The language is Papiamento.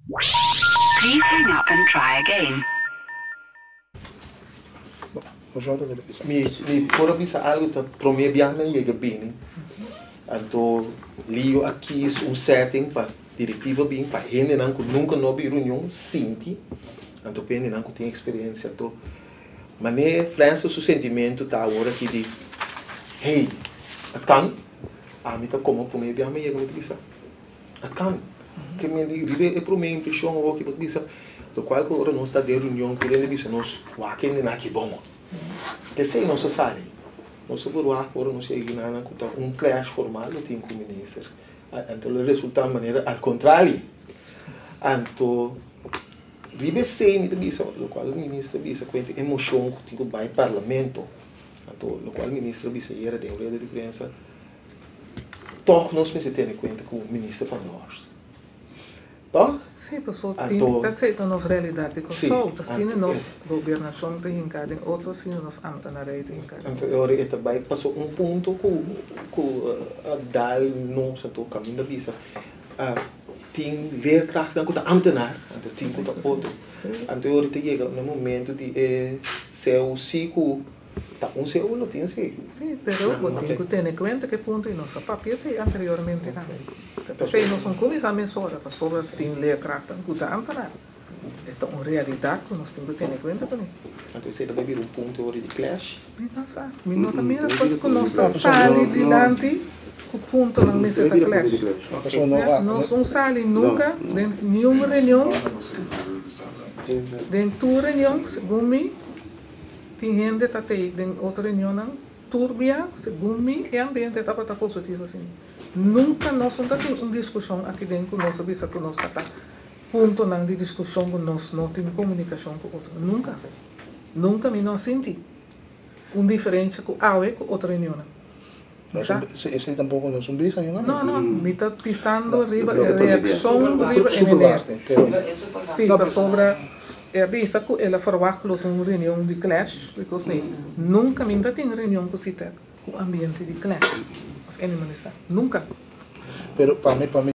Please hang up and try again. Mi por a bisa algu ta promé biaha mi a yega bini, anto Leo a kies un setting pa direktiva bin pa hendenan ku nunka no a bin reunion sinti, anto pa hendenan ku tin eksperensia. Anto manera Francis su sentimentu ta awor aki di, hey, het kan, ami ta komo promé biaha mi a yega mi ta bisa. Het kan. Ke men di riba e prome impreshon awor ki bo ta bisa, lokual ku ora nos ta den reunion tur hende bisa nos wak hende nan aki bon. P'esei nos a sali. Nos ta por wak ora nos yega nan ku ta un clash formal lo tin ku minister. Anto lo resulta manera al contrario. Anto riba esei mi ta bisa lokual minister bisa ku e moshon ku tin ku bai parlamento. Anto lokual minister a bisa ayera den rueda di prensa. Tòg nos mester tene kuenta ku Minister van der Horst. Tòg? Sí, paso tin ta esei ta nos realidat di Kòrsou. Ta asina nos gobernashon ta hinká den otro, asina nos ambtenarij ta hinká den otro. Anto e ora e ta bai paso un punto ku ku a dal nos anto kaminda bisa tin leerkrachtnan ku ta ambtenaar anto tin ku ta otro. Anto e ora ta yega na momento di e COC ku Ta un seú lo tin si. Sí, pero bo tin ku tene kuenta ku e punto i nos a papia esei anteriormente tambe. Ta p'esei nos no kuminsá mesora pasobra tin leerkrachten ku ta ambtenaar. E ta un realidat ku nos tin ku tene kuenta kuné. Anto esei ta bai bira un punto ora di clash? Mi no sa. Mi no ta mira pues ku nos ta sali dilanti ku puntonan mester ta clash. Nos no sali nunka den niun reunion, den tur reunion segun mi. Tin hende ta tei den otro reunionnan tur bia, segun mi e ambiente tabata positivo asina. Nunka nos no ta tin un diskushon aki den ku nos a bisa ku nos ta ta puntonan di diskushon ku nos no tin komunikashon ku otro. Nunka. Nunka mi no a sinti un diferensha ku awe ku otro reunionnan. Esei tampoco no es un bisa, No, no, mi ta pisando riba e reaccion riba e meneer. Si, pasobra e a bisa cu el a verwacht lo ta un reunion di clash, because nee, nunca mi ta tin reunion cu Sitec cu ambiente di clash of any manera. Nunca. Pero pa mi, pa mi.